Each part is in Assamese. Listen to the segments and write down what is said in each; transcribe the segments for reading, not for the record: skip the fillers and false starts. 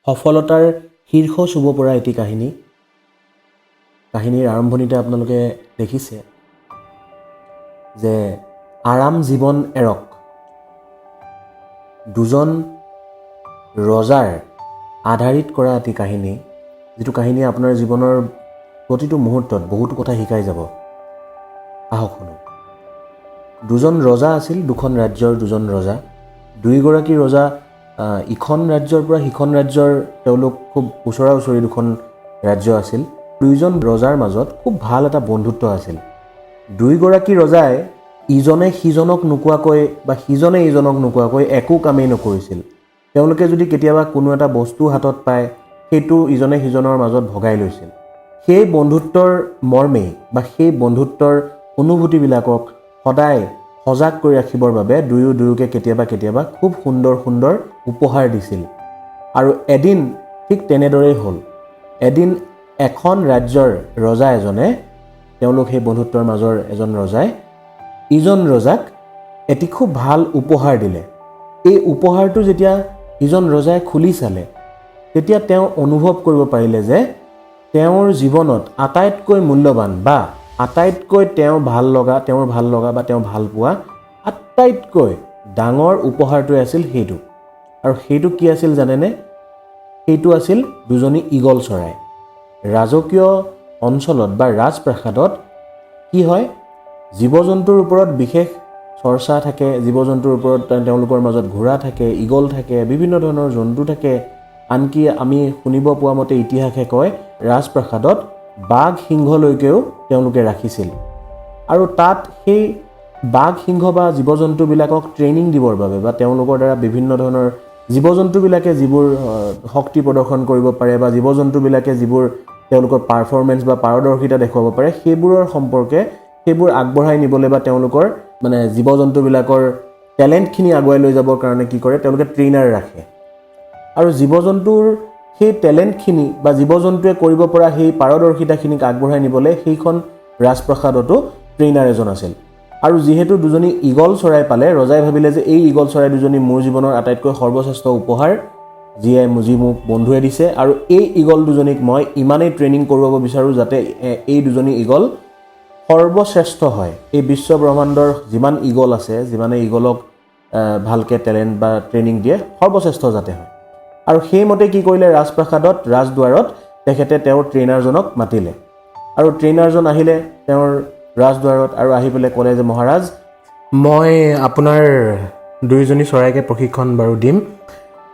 সফলতাৰ শীৰ্ষ চুব পৰা এটি কাহিনী। কাহিনীৰ আৰম্ভণিতে আপোনালোকে দেখিছে যে আৰাম জীৱন এৰক, দুজন ৰজাৰ আধাৰিত কৰা এটি কাহিনী, যিটো কাহিনীয়ে আপোনাৰ জীৱনৰ প্ৰতিটো মুহূৰ্তত বহুতো কথা শিকাই যাব। আহক শুনো। দুজন ৰজা আছিল, দুখন ৰাজ্যৰ দুজন ৰজা। দুয়োগৰাকী ৰজা ইখন ৰাজ্যৰ পৰা সিখন ৰাজ্যৰ, তেওঁলোক খুব ওচৰা ওচৰি দুখন ৰাজ্য আছিল। দুয়োজন ৰজাৰ মাজত খুব ভাল এটা বন্ধুত্ব আছিল। দুয়োগৰাকী ৰজাই ইজনে সিজনক নোকোৱাকৈ বা সিজনে ইজনক নোকোৱাকৈ একো কামেই নকৰিছিল। তেওঁলোকে যদি কেতিয়াবা কোনো এটা বস্তু হাতত পায়, সেইটো ইজনে সিজনৰ মাজত ভগাই লৈছিল। সেই বন্ধুত্বৰ মৰ্মেই বা সেই বন্ধুত্বৰ অনুভূতিবিলাকক সদায় সজাগ কৰি ৰাখিবৰ বাবে দুয়ো দুয়োকে কেতিয়াবা কেতিয়াবা খুব সুন্দৰ সুন্দৰ উপহাৰ দিছিল। আৰু এদিন ঠিক তেনেদৰেই হ'ল। এদিন এখন ৰাজ্যৰ ৰজা এজনে, তেওঁলোক সেই বন্ধুত্বৰ মাজৰ এজন ৰজাই ইজন ৰজাক এটি খুব ভাল উপহাৰ দিলে। এই উপহাৰটো যেতিয়া ইজন ৰজাই খুলি চালে, তেতিয়া তেওঁ অনুভৱ কৰিব পাৰিলে যে তেওঁৰ জীৱনত আটাইতকৈ মূল্যৱান বা আটাইতকৈ তেওঁ ভাল লগা, তেওঁৰ ভাল লগা বা তেওঁ ভাল পোৱা আটাইতকৈ ডাঙৰ উপহাৰটোৱে আছিল সেইটো। আৰু সেইটো কি আছিল জানেনে? সেইটো আছিল দুজনী ঈগল চৰাই। ৰাজকীয় অঞ্চলত বা ৰাজপ্ৰাসাদত কি হয়, জীৱ জন্তুৰ ওপৰত বিশেষ চৰ্চা থাকে। জীৱ জন্তুৰ ওপৰত তেওঁলোকৰ মাজত ঘোঁৰা থাকে, ঈগল থাকে, বিভিন্ন ধৰণৰ জন্তু থাকে। আনকি আমি শুনিব পোৱা মতে, ইতিহাসে কয়, ৰাজপ্ৰাসাদত বাঘ সিংহলৈকেও তেওঁলোকে ৰাখিছিল। আৰু তাত সেই বাঘ সিংহ বা জীৱ জন্তুবিলাকক ট্ৰেইনিং দিবৰ বাবে বা তেওঁলোকৰ দ্বাৰা বিভিন্ন ধৰণৰ জীৱ জন্তুবিলাকে যিবোৰ শক্তি প্ৰদৰ্শন কৰিব পাৰে বা জীৱ জন্তুবিলাকে যিবোৰ তেওঁলোকৰ পাৰফৰ্মেঞ্চ বা পাৰদৰ্শিতা দেখুৱাব পাৰে, সেইবোৰৰ সম্পৰ্কে সেইবোৰ আগবঢ়াই নিবলৈ বা তেওঁলোকৰ মানে জীৱ জন্তুবিলাকৰ টেলেণ্টখিনি আগুৱাই লৈ যাবৰ কাৰণে কি কৰে, তেওঁলোকে ট্ৰেইনাৰ ৰাখে। আৰু জীৱ জন্তুৰ সেই টেলেণ্টখিনি বা জীৱ জন্তুৱে কৰিব পৰা সেই পাৰদৰ্শিতাখিনিক আগবঢ়াই নিবলৈ সেইখন ৰাজপ্ৰাসাদতো ট্ৰেইনাৰ এজন আছিল। আৰু যিহেতু দুজনী ঈগল চৰাই পালে, ৰজাই ভাবিলে যে এই ঈগল চৰাই দুজনী মোৰ জীৱনৰ আটাইতকৈ সৰ্বশ্ৰেষ্ঠ উপহাৰ, যি মোক বন্ধুৱে দিছে। আৰু এই ঈগল দুজনীক মই ইমানেই ট্ৰেইনিং কৰোৱাব বিচাৰোঁ যাতে এই দুজনী ঈগল সৰ্বশ্ৰেষ্ঠ হয়। এই বিশ্ব ব্ৰহ্মাণ্ডৰ যিমান ঈগল আছে, যিমানে ঈগলক ভালকৈ টেলেণ্ট বা ট্ৰেইনিং দিয়ে, সৰ্বশ্ৰেষ্ঠ যাতে হয়। আৰু সেইমতে কি কৰিলে, ৰাজপ্ৰাসাদত ৰাজদুৱাৰত তেখেতে তেওঁৰ ট্ৰেইনাৰজনক মাতিলে। আৰু ট্ৰেইনাৰজন আহিলে তেওঁৰ ৰাজদুৱাৰত আৰু আহি পেলাই ক'লে যে মহাৰাজ, মই আপোনাৰ দুয়োজনী চৰাইকে প্ৰশিক্ষণ বাৰু দিম,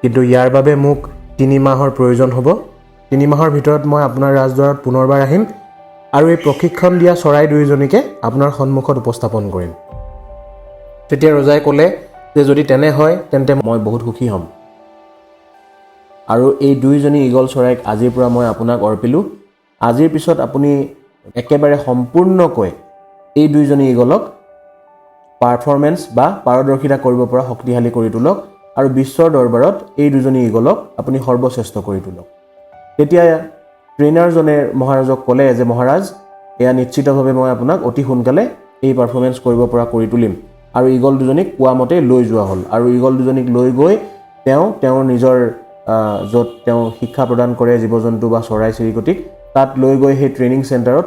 কিন্তু ইয়াৰ বাবে মোক 3 মাহৰ প্ৰয়োজন হ'ব। 3 মাহৰ ভিতৰত মই আপোনাৰ ৰাজদুৱাৰত পুনৰবাৰ আহিম আৰু এই প্ৰশিক্ষণ দিয়া চৰাই দুয়োজনীকে আপোনাৰ সন্মুখত উপস্থাপন কৰিম। তেতিয়া ৰজাই ক'লে যে যদি তেনে হয়, তেন্তে মই বহুত সুখী হ'ম। আৰু এই দুয়োজনী ঈগল চৰাইক আজিৰ পৰা মই আপোনাক অৰ্পিলোঁ। আজিৰ পিছত আপুনি একেবাৰে সম্পূৰ্ণকৈ এই দুয়োজনী ঈগলক পাৰফৰ্মেঞ্চ বা পাৰদৰ্শিতা কৰিব পৰা শক্তিশালী কৰি তোলক আৰু বিশ্বৰ দৰবাৰত এই দুজনী ঈগলক আপুনি সৰ্বশ্ৰেষ্ঠ কৰি তোলক। তেতিয়া ট্ৰেইনাৰজনে মহাৰাজক ক'লে যে মহাৰাজ, এয়া নিশ্চিতভাৱে মই আপোনাক অতি সোনকালে এই পাৰফৰ্মেঞ্চ কৰিব পৰা কৰি তুলিম। আৰু ঈগল দুজনীক কোৱা মতে লৈ যোৱা হ'ল। আৰু ঈগল দুজনীক লৈ গৈ তেওঁ তেওঁৰ নিজৰ য'ত তেওঁ শিক্ষা প্ৰদান কৰে জীৱ জন্তু বা চৰাই চিৰিকটিক, তাত লৈ গৈ সেই ট্ৰেইনিং চেণ্টাৰত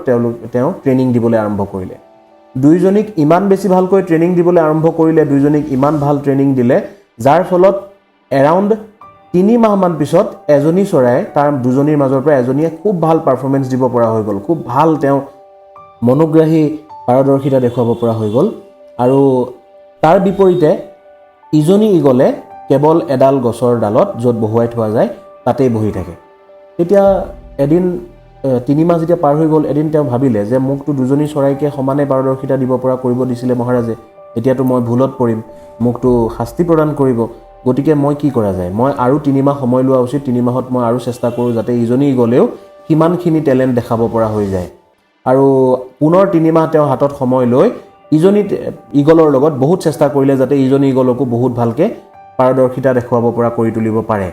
তেওঁ ট্ৰেইনিং দিবলৈ আৰম্ভ কৰিলে। দুয়োজনীক ইমান বেছি ভালকৈ ট্ৰেইনিং দিবলৈ আৰম্ভ কৰিলে, দুয়োজনীক ইমান ভাল ট্ৰেইনিং দিলে, যাৰ ফলত এৰাউণ্ড 3 মাহমান পিছত এজনী চৰাই, তাৰ দুজনীৰ মাজৰ পৰা এজনীয়ে খুব ভাল পাৰফৰ্মেঞ্চ দিব পৰা হৈ গ'ল। খুব ভাল তেওঁ মনোগ্ৰাহী পাৰদৰ্শিতা দেখুৱাব পৰা হৈ গ'ল। আৰু তাৰ বিপৰীতে ইজনী ঈগলে কেৱল এডাল গছৰ ডালত য'ত বহুৱাই থোৱা যায়, তাতেই বহি থাকে। তেতিয়া এদিন 3 মাহ যেতিয়া পাৰ হৈ গ'ল, এদিন তেওঁ ভাবিলে যে মোকতো দুজনী চৰাইকে সমানে পাৰদৰ্শিতা দিব পৰা কৰিব দিছিলে মহাৰাজে, এতিয়াতো মই ভুলত পৰিম, মোকতো শাস্তি প্ৰদান কৰিব। গতিকে মই কি কৰা যায়, মই আৰু 3 মাহ সময় লোৱা উচিত। 3 মাহত মই আৰু চেষ্টা কৰোঁ যাতে ইজনী ঈগলেও সিমানখিনি টেলেণ্ট দেখাব পৰা হৈ যায়। আৰু পুনৰ 3 মাহ তেওঁ হাতত সময় লৈ ইজনী ঈগলৰ লগত বহুত চেষ্টা কৰিলে যাতে ইজনী ঈগলকো বহুত ভালকৈ পাৰদৰ্শিতা দেখুৱাব পৰা কৰি তুলিব পাৰে।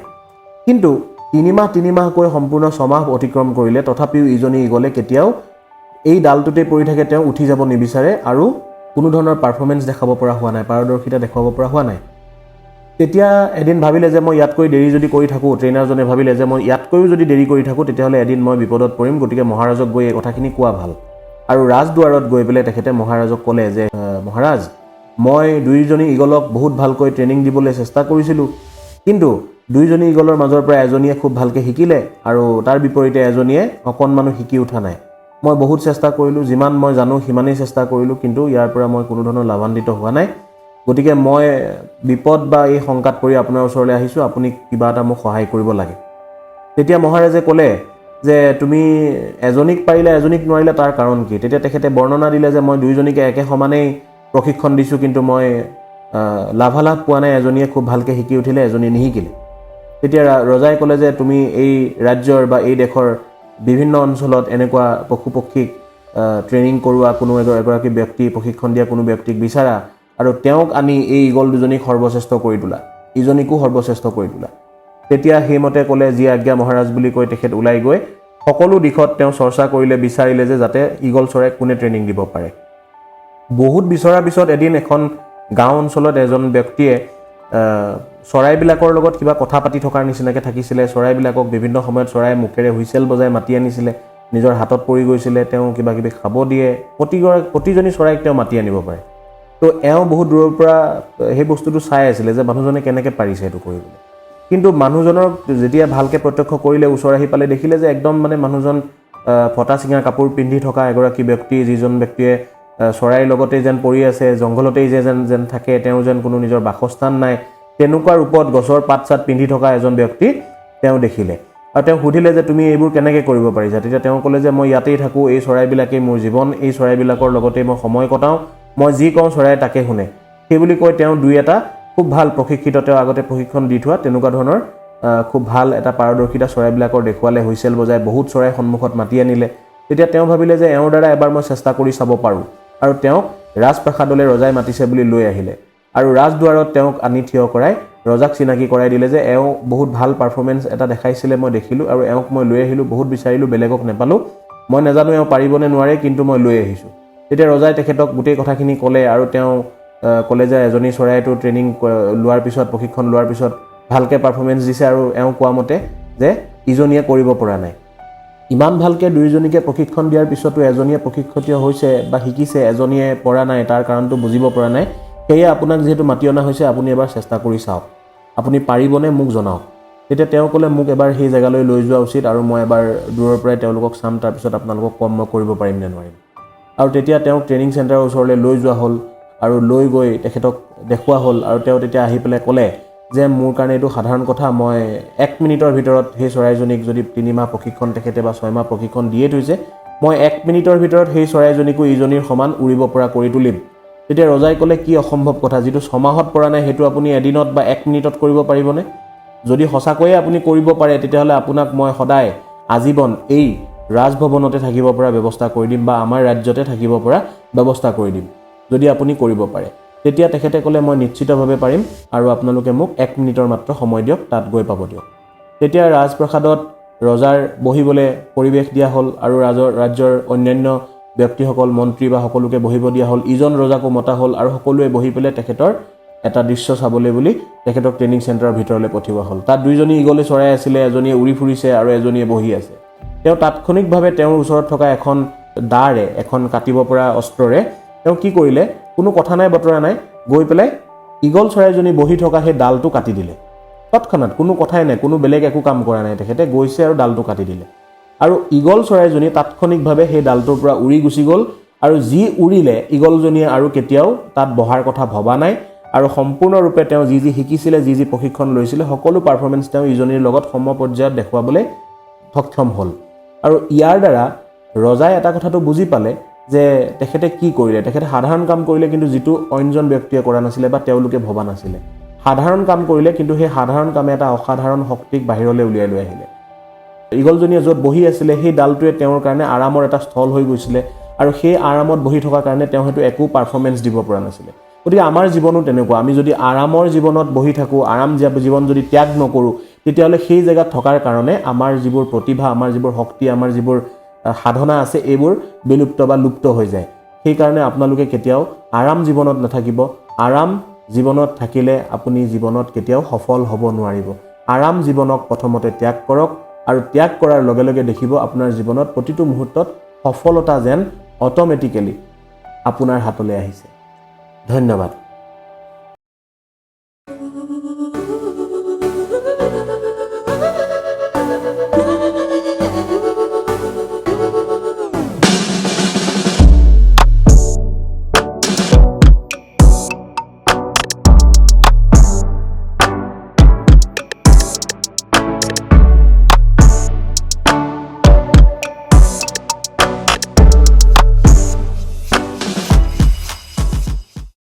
কিন্তু 3 মাহ 3 মাহকৈ সম্পূৰ্ণ 6 মাহ অতিক্ৰম কৰিলে, তথাপিও ইজনী ঈগলে কেতিয়াও এই ডালটোতে পৰি থাকে, তেওঁ উঠি যাব নিবিচাৰে আৰু কোনো ধৰণৰ পাৰফৰ্মেঞ্চ দেখাব পৰা হোৱা নাই, পাৰদৰ্শিতা দেখুৱাব পৰা হোৱা নাই। তেতিয়া এদিন ভাবিলে যে মই ইয়াতকৈ দেৰি যদি কৰি থাকোঁ, ট্ৰেইনাৰজনে ভাবিলে যে মই ইয়াতকৈও যদি দেৰি কৰি থাকোঁ তেতিয়াহ'লে এদিন মই বিপদত পৰিম, গতিকে মহাৰাজক গৈ এই কথাখিনি কোৱা ভাল। আৰু ৰাজদুৱাৰত গৈ পেলাই তেখেতে মহাৰাজক ক'লে যে মহাৰাজ, মই দুয়োজনী ঈগলক বহুত ভালকৈ ট্ৰেইনিং দিবলৈ চেষ্টা কৰিছিলোঁ, কিন্তু দুয়োজনী ঈগলৰ মাজৰ পৰা এজনীয়ে খুব ভালকৈ শিকিলে আৰু তাৰ বিপৰীতে এজনীয়ে অকণমানো শিকি উঠা নাই। মই বহুত চেষ্টা কৰিলোঁ, যিমান মই জানো সিমানেই চেষ্টা কৰিলোঁ, কিন্তু ইয়াৰ পৰা মই কোনো ধৰণৰ লাভান্বিত হোৱা নাই। গতিকে মই বিপদ বা এই শংকাত পৰি আপোনাৰ ওচৰলৈ আহিছোঁ, আপুনি কিবা এটা মোক সহায় কৰিব লাগে। তেতিয়া মহাৰাজে ক'লে যে তুমি এজনীক পাৰিলে এজনীক নোৱাৰিলে, তাৰ কাৰণ কি? তেতিয়া তেখেতে বৰ্ণনা দিলে যে মই দুয়োজনীকে একে সমানেই প্ৰশিক্ষণ দিছোঁ, কিন্তু মই লাভালাভ পোৱা নাই। এজনীয়ে খুব ভালকৈ শিকি উঠিলে, এজনীয়ে নিশিকিলে। তেতিয়া ৰজাই ক'লে যে তুমি এই ৰাজ্যৰ বা এই দেশৰ বিভিন্ন অঞ্চলত এনেকুৱা পশু পক্ষীক ট্ৰেইনিং কৰোৱা কোনো এগৰাকী ব্যক্তি, প্ৰশিক্ষণ দিয়া কোনো ব্যক্তিক বিচাৰা আৰু তেওঁক আনি এই ঈগল দুজনীক সৰ্বশ্ৰেষ্ঠ কৰি তোলা, ইজনীকো সৰ্বশ্ৰেষ্ঠ কৰি তোলা। তেতিয়া সেইমতে ক'লে, যি আজ্ঞা মহাৰাজ বুলি কৈ তেখেত ওলাই গৈ সকলো দিশত তেওঁ চৰ্চা কৰিলে, বিচাৰিলে যে যাতে ঈগল চৰাইক কোনে ট্ৰেইনিং দিব পাৰে। বহুত বিচৰাৰ পিছত এদিন এখন গাঁও অঞ্চলত এজন ব্যক্তিয়ে চৰাইবিলাকৰ লগত কিবা কথা পাতি থকাৰ নিচিনাকৈ থাকিছিলে। চৰাইবিলাকক বিভিন্ন সময়ত চৰাই মুখেৰে হুইচেল বজাই মাতি আনিছিলে, নিজৰ হাতত পৰি গৈছিলে, তেওঁ কিবা কিবি খাব দিয়ে, প্ৰতিজনী চৰাইক তেওঁ মাতি আনিব পাৰে। তো এওঁ বহুত দূৰৰ পৰা সেই বস্তুটো চাই আছিলে যে মানুহজনে কেনেকৈ পাৰিছে এইটো কৰিবলৈ। কিন্তু মানুহজনক যেতিয়া ভালকৈ প্ৰত্যক্ষ কৰিলে, ওচৰ আহি পালে, দেখিলে যে একদম মানে মানুহজন ফটা চিঙা কাপোৰ পিন্ধি থকা এগৰাকী ব্যক্তি, যিজন ব্যক্তিয়ে চৰাইৰ লগতেই যেন পৰি আছে, জংঘলতেই যে যেন থাকে, তেওঁ যেন কোনো নিজৰ বাসস্থান নাই, তেনেকুৱা ৰূপত গছৰ পাত চাত পিন্ধি থকা এজন ব্যক্তি তেওঁ দেখিলে। আৰু তেওঁ সুধিলে যে তুমি এইবোৰ কেনেকৈ কৰিব পাৰিছা? তেতিয়া তেওঁ ক'লে যে মই ইয়াতেই থাকোঁ, এই চৰাইবিলাকেই মোৰ জীৱন, এই চৰাইবিলাকৰ লগতেই মই সময় কটাওঁ, মই যি কওঁ চৰাই তাকে শুনে। সেই বুলি কৈ তেওঁ দুই এটা খুব ভাল প্ৰশিক্ষিত, তেওঁ আগতে প্ৰশিক্ষণ দি থোৱা তেনেকুৱা ধৰণৰ খুব ভাল এটা পাৰদৰ্শিতা চৰাইবিলাকৰ দেখুৱালে, হুইচেল বজাই বহুত চৰাই সন্মুখত মাতি আনিলে। তেতিয়া তেওঁ ভাবিলে যে এওঁৰ দ্বাৰা এবাৰ মই চেষ্টা কৰি চাব পাৰোঁ আৰু তেওঁক ৰাজপ্ৰাসাদলৈ ৰজাই মাতিছে বুলি লৈ আহিলে আৰু ৰাজদুৱাৰত তেওঁক আনি থিয় কৰাই ৰজাক চিনাকি কৰাই দিলে যে এওঁ বহুত ভাল পাৰফৰ্মেঞ্চ এটা দেখাইছিলে, মই দেখিলোঁ আৰু এওঁক মই লৈ আহিলোঁ, বহুত বিচাৰিলোঁ, বেলেগক নেপালোঁ, মই নাজানো এওঁ পাৰিবনে নোৱাৰে, কিন্তু মই লৈ আহিছোঁ। তেতিয়া ৰজাই তেখেতক গোটেই কথাখিনি ক'লে আৰু তেওঁ ক'লে যে এজনী চৰাইটো ট্ৰেইনিং লোৱাৰ পিছত, প্ৰশিক্ষণ লোৱাৰ পিছত ভালকৈ পাৰফৰ্মেঞ্চ দিছে আৰু এওঁ কোৱা মতে যে ইজনীয়ে কৰিব পৰা নাই। ইমান ভালকৈ দুয়োজনীকে প্ৰশিক্ষণ দিয়াৰ পিছতো এজনীয়ে প্ৰশিক্ষিত হৈছে বা শিকিছে, এজনীয়ে পৰা নাই, তাৰ কাৰণটো বুজিব পৰা নাই। সেয়ে আপোনাক যিহেতু মাতি অনা হৈছে, আপুনি এবাৰ চেষ্টা কৰি চাওক, আপুনি পাৰিবনে মোক জনাওক। তেতিয়া তেওঁ ক'লে মোক এবাৰ সেই জেগালৈ লৈ যোৱা উচিত আৰু মই এবাৰ দূৰৰ পৰাই তেওঁলোকক চাম, তাৰপিছত আপোনালোকক ক'ম মই কৰিব পাৰিম নে নোৱাৰিম। আৰু তেতিয়া তেওঁক ট্ৰেইনিং চেণ্টাৰৰ ওচৰলৈ লৈ যোৱা হ'ল আৰু লৈ গৈ তেখেতক দেখুওৱা হ'ল আৰু তেওঁ তেতিয়া আহি পেলাই ক'লে যে মোৰ কাৰণে এইটো সাধাৰণ কথা, মই 1 মিনিটৰ ভিতৰত সেই চৰাইজনীক যদি 3 মাহ প্ৰশিক্ষণ তেখেতে বা 6 মাহ প্ৰশিক্ষণ দিয়ে থৈছে, মই 1 মিনিটৰ ভিতৰত সেই চৰাইজনীকো ইজনীৰ সমান উৰিব পৰা কৰি তুলিম। তেতিয়া ৰজাই ক'লে কি অসম্ভৱ কথা, যিটো 6 মাহত পৰা নাই সেইটো আপুনি এদিনত বা 1 মিনিটত কৰিব পাৰিবনে? যদি সঁচাকৈয়ে আপুনি কৰিব পাৰে তেতিয়াহ'লে আপোনাক মই সদায় আজীৱন এই ৰাজভৱনতে থাকিব পৰা ব্যৱস্থা কৰি দিম বা আমাৰ ৰাজ্যতে থাকিব পৰা ব্যৱস্থা কৰি দিম, যদি আপুনি কৰিব পাৰে। তেতিয়া তেখেতে ক'লে মই নিশ্চিতভাৱে পাৰিম আৰু আপোনালোকে মোক 1 মিনিটৰ মাত্ৰ সময় দিয়ক, তাত গৈ পাব দিয়ক। তেতিয়া ৰাজপ্ৰাসাদত ৰজাৰ বহিবলৈ পৰিৱেশ দিয়া হ'ল আৰু ৰাজ্যৰ অন্যান্য ব্যক্তিসকল, মন্ত্ৰী বা সকলোকে বহিব দিয়া হ'ল। ইজন ৰজাকো মতা হ'ল আৰু সকলোৱে বহি পেলাই তেখেতৰ এটা দৃশ্য চাবলৈ বুলি তেখেতক ট্ৰেইনিং চেণ্টাৰৰ ভিতৰলৈ পঠিওৱা হ'ল। তাত দুইজনী ঈগলে চৰাই আছিলে, এজনীয়ে উৰি ফুৰিছে আৰু এজনীয়ে বহি আছে। তেওঁ তাৎক্ষণিকভাৱে তেওঁৰ ওচৰত থকা এখন দাৰে, এখন কাটিব পৰা অস্ত্ৰৰে তেওঁ কি কৰিলে, কোনো কথা নাই বতৰা নাই, গৈ পেলাই ঈগল চৰাইজনী বহি থকা সেই ডালটো কাটি দিলে তৎক্ষণাত। কোনো কথাই নাই, কোনো বেলেগ একো কাম কৰা নাই, তেখেতে গৈছে আৰু ডালটো কাটি দিলে আৰু ঈগল চৰাইজনী তাৎক্ষণিকভাৱে সেই ডালটোৰ পৰা উৰি গুচি গ'ল। আৰু যি উৰিলে, ঈগলজনীয়ে আৰু কেতিয়াও তাত বহাৰ কথা ভবা নাই আৰু সম্পূৰ্ণৰূপে তেওঁ যি যি শিকিছিলে, যি যি প্ৰশিক্ষণ লৈছিলে, সকলো পাৰফৰ্মেঞ্চ তেওঁ ইজনীৰ লগত সমপৰ্যায়ত দেখুৱাবলৈ সক্ষম হ'ল। আৰু ইয়াৰ দ্বাৰা ৰজাই এটা কথাটো বুজি পালে যে তেখেতে কি কৰিলে, তেখেতে সাধাৰণ কাম কৰিলে, কিন্তু যিটো অইনজন ব্যক্তিয়ে কৰা নাছিলে বা তেওঁলোকে ভবা নাছিলে। সাধাৰণ কাম কৰিলে, কিন্তু সেই সাধাৰণ কামে এটা অসাধাৰণ শক্তিক বাহিৰলৈ উলিয়াই লৈ আহিলে। ঈগলজনীয়ে য'ত বহি আছিলে সেই ডালটোৱে তেওঁৰ কাৰণে আৰামৰ এটা স্থল হৈ গৈছিলে আৰু সেই আৰামত বহি থকাৰ কাৰণে তেওঁ সেইটো একো পাৰফৰ্মেঞ্চ দিব পৰা নাছিলে। গতিকে আমাৰ জীৱনো তেনেকুৱা। আমি যদি আৰামৰ জীৱনত বহি থাকোঁ, আৰাম জীৱন যদি ত্যাগ নকৰোঁ, তেতিয়াহ'লে সেই জেগাত থকাৰ কাৰণে আমাৰ যিবোৰ প্ৰতিভা, আমাৰ যিবোৰ শক্তি, আমাৰ যিবোৰ সাধনা আছে, এইবোৰ বিলুপ্ত বা লুপ্ত হৈ যায়। সেইকাৰণে আপোনালোকে কেতিয়াও আৰাম জীৱনত নাথাকিব। আৰাম জীৱনত থাকিলে আপুনি জীৱনত কেতিয়াও সফল হ'ব নোৱাৰিব। আৰাম জীৱনক প্ৰথমতে ত্যাগ কৰক আৰু ত্যাগ কৰাৰ লগে লগে দেখিব আপোনাৰ জীৱনত প্ৰতিটো মুহূৰ্তত সফলতা যেন অট'মেটিকেলি আপোনাৰ হাতলৈ আহিছে। ধন্যবাদ।